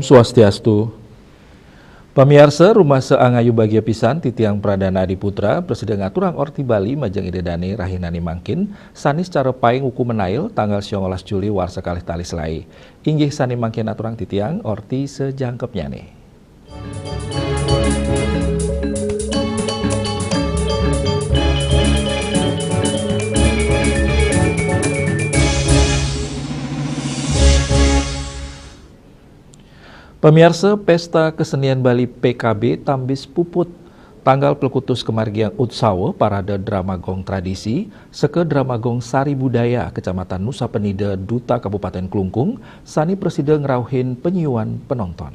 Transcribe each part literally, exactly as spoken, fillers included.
Swastiastu. Pamiarsa, rumasa angayu bagia pisan titiang Pradana Adi Putra, prasida ngaturang orti Bali majeng Ida Dane rahinane mangkin, sane sacara paing wuku menail tanggal siongolas Juli warsa kalih tali selae. Inggih sane mangkin aturang titiang orti sajangkepnyane. Pamiarsa, Pesta Kesenian Bali P K B tambis puput. Tanggal plekutus kamargiang utsawa parade Drama Gong Tradisi seka Drama Gong Sari Budaya, Kecamatan Nusa Penida, Duta Kabupaten Klungkung, sane prasida ngrauhin panyiuan penonton.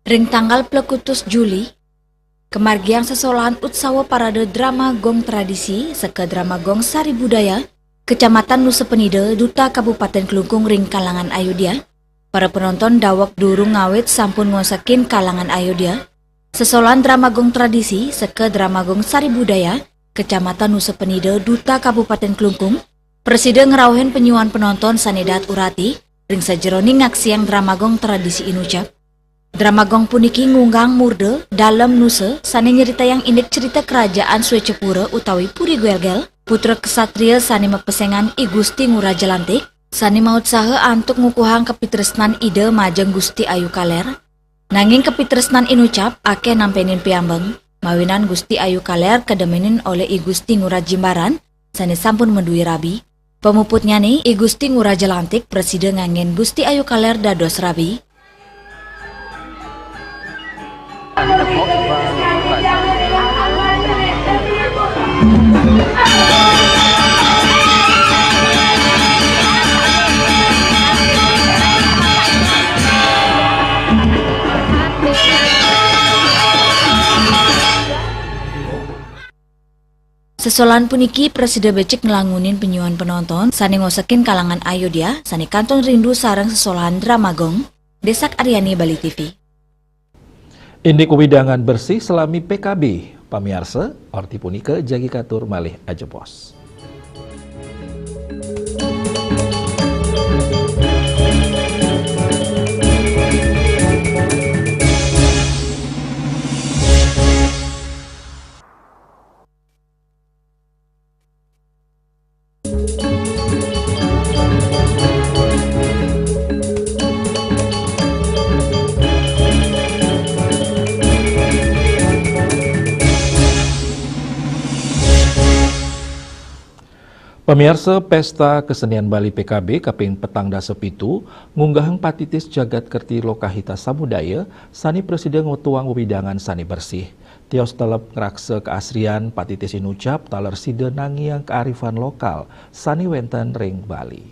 Ring tanggal plekutus Juli, kamargiang sesolahan utsawa parade Drama Gong Tradisi seka Drama Gong Sari Budaya, Kecamatan Nusa Penida, Duta Kabupaten Klungkung ring kalangan Ayodya. Para penonton daweg durung ngawit sampun ngosekin kalangan Ayodya. Sesolahan Drama Gong Tradisi seka Drama Gong Sari Budaya, Kecamatan Nusa Penida, Duta Kabupaten Klungkung, prasida ngrauhin panyiuan penonton sane dahat urati ring sajeroning ngaksiang Drama Gong Tradisi inucap. Drama Gong puniki ngunggahang murda Dalem Nusa sane nyritayang indik crita kerajaan Swecapura utawi Puri Gwelgel, putra ksatria sane mapesengan I Gusti Ngurah Jelantik, sane mautsaha antuk ngukuhang kapitresnan Ida majeng Gusti Ayu Kaler. Nanging kapitresnan inucap akeh nampenin piambeng, mawinan Gusti Ayu Kaler kademenin olih I Gusti Ngurah Jimbaran sane sampun madue rabi. Pamuputnyane, I Gusti Ngurah Jelantik prasida nganggen Gusti Ayu Kaler dados rabi. Sesolahan puniki prasida becik nglangunin panyiuan penonton sane ngosekin kalangan Ayodya sane kantun rindu sareng sesolahan Drama Gong. Desak Aryani, Bali T V. Indik wewidangan bersih salami P K B, pamiarsa, orti punika jagi katur malih ajebos. Pamiarsa, Pesta Kesenian Bali P K B kaping petang dasa pitu ngunggahang patitis Jagat Kerti Lokahita Samudaya sane prasida ngwetuang wewidangan sane bersih. Tios teleb ngraksa kaasrian, patitis inucap taler sida nangiang kearifan lokal sane wenten ring Bali.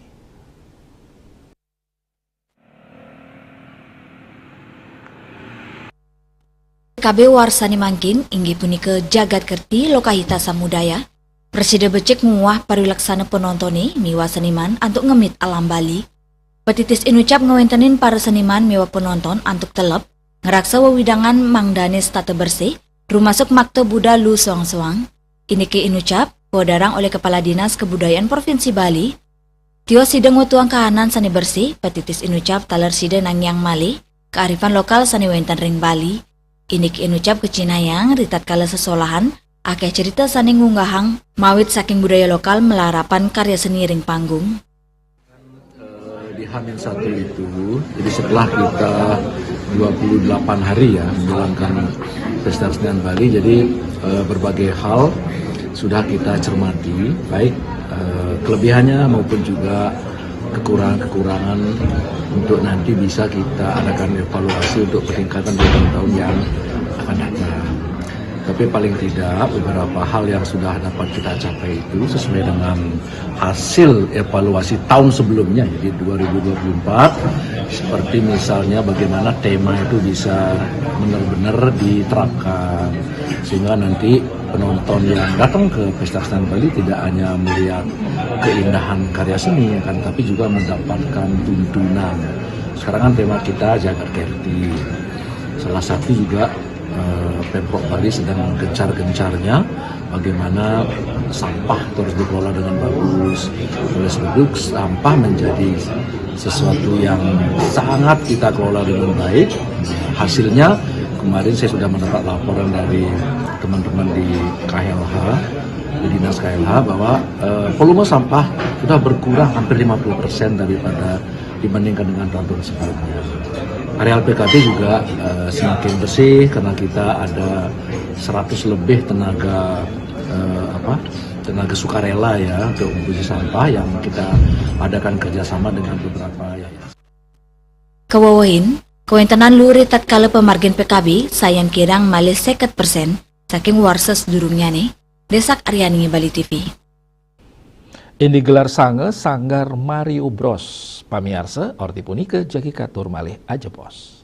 P K B warsane mangkin inggih punika Jagat Kerti Lokahita Samudaya, prasida becik nguwah parilaksana penontone miwah seniman antuk ngemit alam Bali. Patitis inucap ngwentenin para seniman miwah penonton antuk teleb ngraksa wewidangan mangdane setata bersih, rumasuk Makta Buddha Lu Soang Soang. Indike inucap kawedarang olih Kepala Dinas Kebudayaan Provinsi Bali. Tios sida ngwetuang kahanan sane bersih, patitis inucap taler sida nangiang malih kearifan lokal sane wenten ring Bali. Indike inucap kacihnayang ritatkala sesolahan akeh cerita sane ngunggahang mawit saking budaya lokal malarapan karya seni ring panggung. Eh, di Hamin satu itu, jadi setelah kita dua puluh delapan hari ya menjalankan Pesta Kesenian Bali, jadi, eh, berbagai hal sudah kita cermati, baik, eh, kelebihannya maupun juga kekurangan-kekurangan untuk nanti bisa kita adakan evaluasi untuk peningkatan di tahun-tahun yang akan datang. Tapi paling tidak beberapa hal yang sudah dapat kita capai itu sesuai dengan hasil evaluasi tahun sebelumnya, jadi dua ribu dua puluh empat, seperti misalnya bagaimana tema itu bisa benar-benar diterapkan, sehingga nanti penonton yang datang ke Pesta Kesenian Bali tidak hanya melihat keindahan karya seni, kan, tapi juga mendapatkan tuntunan. Sekarang kan tema kita Jagat Kerti. Salah satu juga Eh, Pemprov Bali sedang gencar-gencarnya bagaimana sampah terus dikelola dengan bagus. Oleh sebab itu, sampah menjadi sesuatu yang sangat kita kelola dengan baik. Hasilnya, kemarin saya sudah mendapat laporan dari teman-teman di K L H, di Dinas K L H, bahwa eh, volume sampah sudah berkurang hampir lima puluh persen daripada dibandingkan dengan tahun-tahun sebelumnya. Areal P K B juga eh, semakin bersih karena kita ada seratus lebih tenaga eh, apa tenaga sukarela, ya, untuk membersih sampah yang kita adakan kerjasama dengan beberapa yayasan. Kawawahin, kawéntenan luhuré tatkala pamargin P K B sayan kirang malih seket persen saking warsa sadurungnyane. Desak Aryani, Bali T V. Indik gelar sanga Sanggar Mario Bros. Pamiarsa, orti punika jagi katur malih ajebos.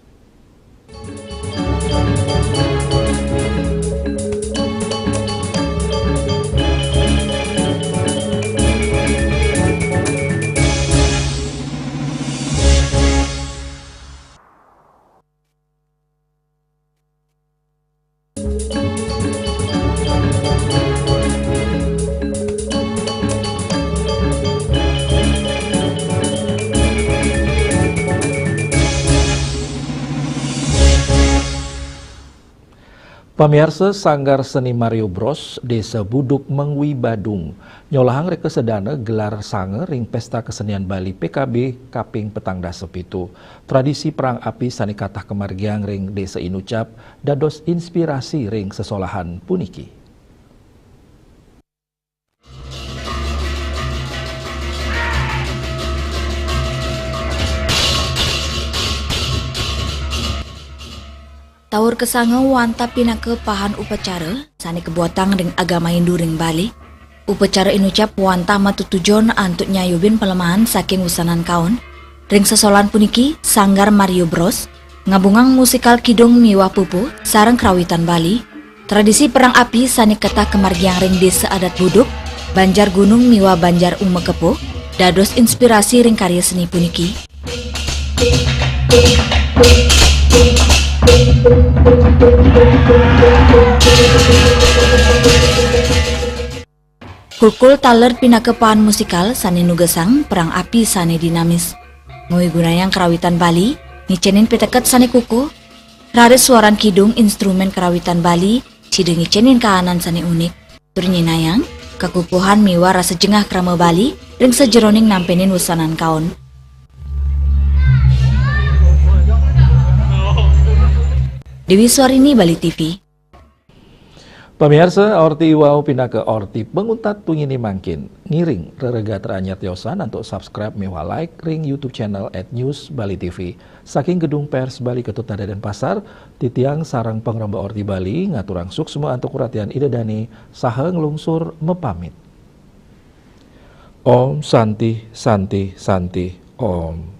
Pamiarsa, Sanggar Seni Mario Bros, Desa Buduk, Mengwi, Badung, nyolahang reka sedana gelar sanga ring Pesta Kesenian Bali P K B kaping petang dasa pitu. Tradisi perang api sane katah kamargiang ring Desa Inucap dados inspirasi ring sesolahan puniki. Taur kasanga wantah pinaka pahan upacara sane kabuatang ring agama Hindu ring Bali. Upacara inucap wantah matutujon antuk nyayubin palemahan saking wusanan kaon ring sesolahan puniki. Sanggar Mario Bros ngabungang musikal kidung miwah pupuh sareng karawitan Bali. Tradisi perang api sane ketah kamargiang ring Desa Adat Buduk, Banjar Gunung miwah Banjar Umekepuh dados inspirasi ring karya seni puniki. Kulkul taler pinaka pahan musikal sane nugesang perang api sane dinamis. Ngwigunayang karawitan Bali, ngicenin piteket sane kukuh, raris suaran kidung instrumen karawitan Bali sida ngicenin kaanan sane unik, tur nyinayang kakukuhan miwah rasa jengah krama Bali ring sajeroning nampenin wusanan kaon. Dewi Swarini, Bali T V. Pamiarsa, orti iwau pinaka orti panguntat tungine mangkin. Ngiring reregatranyar tiosan antuk subscribe miwah like ring YouTube channel at News Bali T V. Saking Gedung Pers Bali Ketut Denpasar, titiang sareng pangremba Orti Bali ngaturang suksma antuk ratian Ida Dane saha nglungsur mapamit. Om Santi, Santi, Santi, Om.